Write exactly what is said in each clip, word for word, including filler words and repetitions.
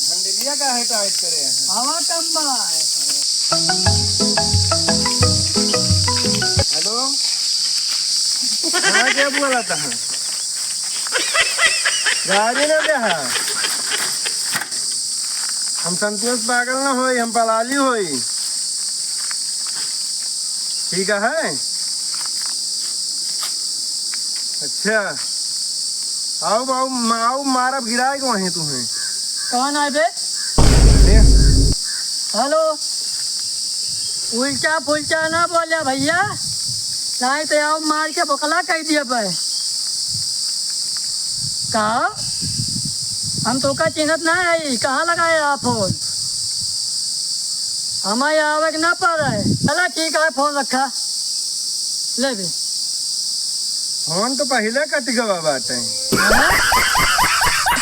हंडिलिया काहे टाइट करे हैं? हवा कम बा। हेलो, हाँ, क्या बोला था? गाड़ी ना दे, हाँ। हम संतोष पागल ना होई, हम पलाली होई। ठीक है? अच्छा। आओ बाबू, मा-, आओ मारब गिराए के वहीं तुम्हें। कौन आए बे? दे। हेलो। उल्टा पुल्टा ना बोले भैया, नहीं तो आओ मार के बोकला कह दिए बे। का? हम तोका चिन्हत ना है, कहाँ लगाया आप फोन? हमारे आवे के ना पड़े। चला ठीक है, फोन रखा। ले बे। फोन तो पहिले कट गवा बाटे। हाँ?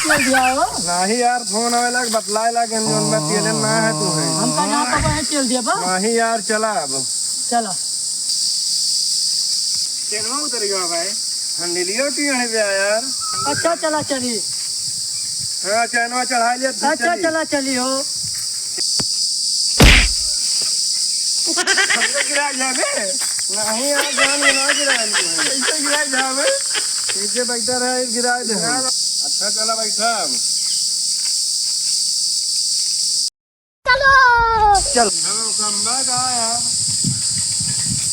कट दिया हो? नाही यार, फोन आवे लाग, बतलाए लाग, हम जोन बात ये ना है तू है। हमका ना पता है, चल दिया बा। नाही यार, चला अब। चला। चेनवा उतर गया भाई। हंडिलियो टियाड़े बे यार। अच्छा, चला चली। हाँ, चैनवा चढ़ा लिया, तू अच्छा, चली। चला चली हो। हमने गिरा जाबे। नहीं यार, जान ना गिरा इनको। कैसे गिरा जाबे? पीछे बैठा रहे, गिरा दे। अच्छा, चला बैठा। चलो। चल। चलो, खंबा का यार।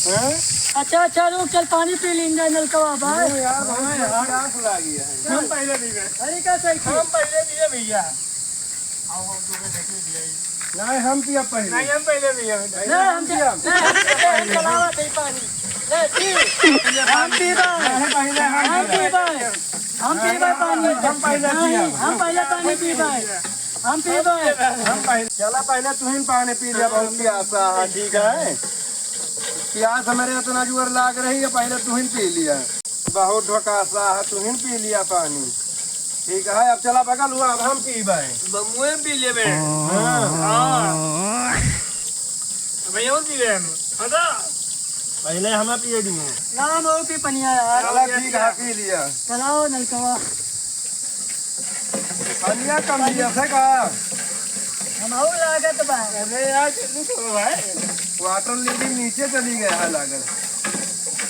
हैं? अच्छा, अच्छा, रुक, चल, पानी पी लेंगे, नलकवा बा। ओ यार, बहुत प्यास लागी है। हम पहले पीबे। अरे, का सही हम पहले पिए भैया। आओ, आओ, तू देख ले भैया। नहीं, हम पिया पहले। नहीं, हम पहले पिए। नहीं, हम पिया। नहीं, हम पिए, हम चलावा थे पानी। ले, पी। हम पीबे। नहीं, पहले हम हम पीबे। पीबे। हम पीबे पानी। हम पहले नहीं, पिया। हम पहले पानी पीबे। हम पीबे। हम पहले, चला पहले तुहिन पानी पी लिया, बहुत प्यासा है, ठीक है? प्यास हमरे इतना जोर लाग रही है, पहले तुहिन पी लिया। बहुत ढकासा है, तुहिन पी लिया पानी, ठीक है? अब चला बगल हुआ, अब हम पीबे। बमुए पी लेबे। हाँ। हाँ। भैया और पी लेबे हम। हटा। पहले हमें पिए दिए। ना, हम और पी पनिया यार। चला ठीक है, पी लिया। चलाओ नलकवा। पनिया कम दिया थे का? हम और लागत बा। अरे यार, चलू तो भाई। वाटर लेके नीचे चली गया है लागत।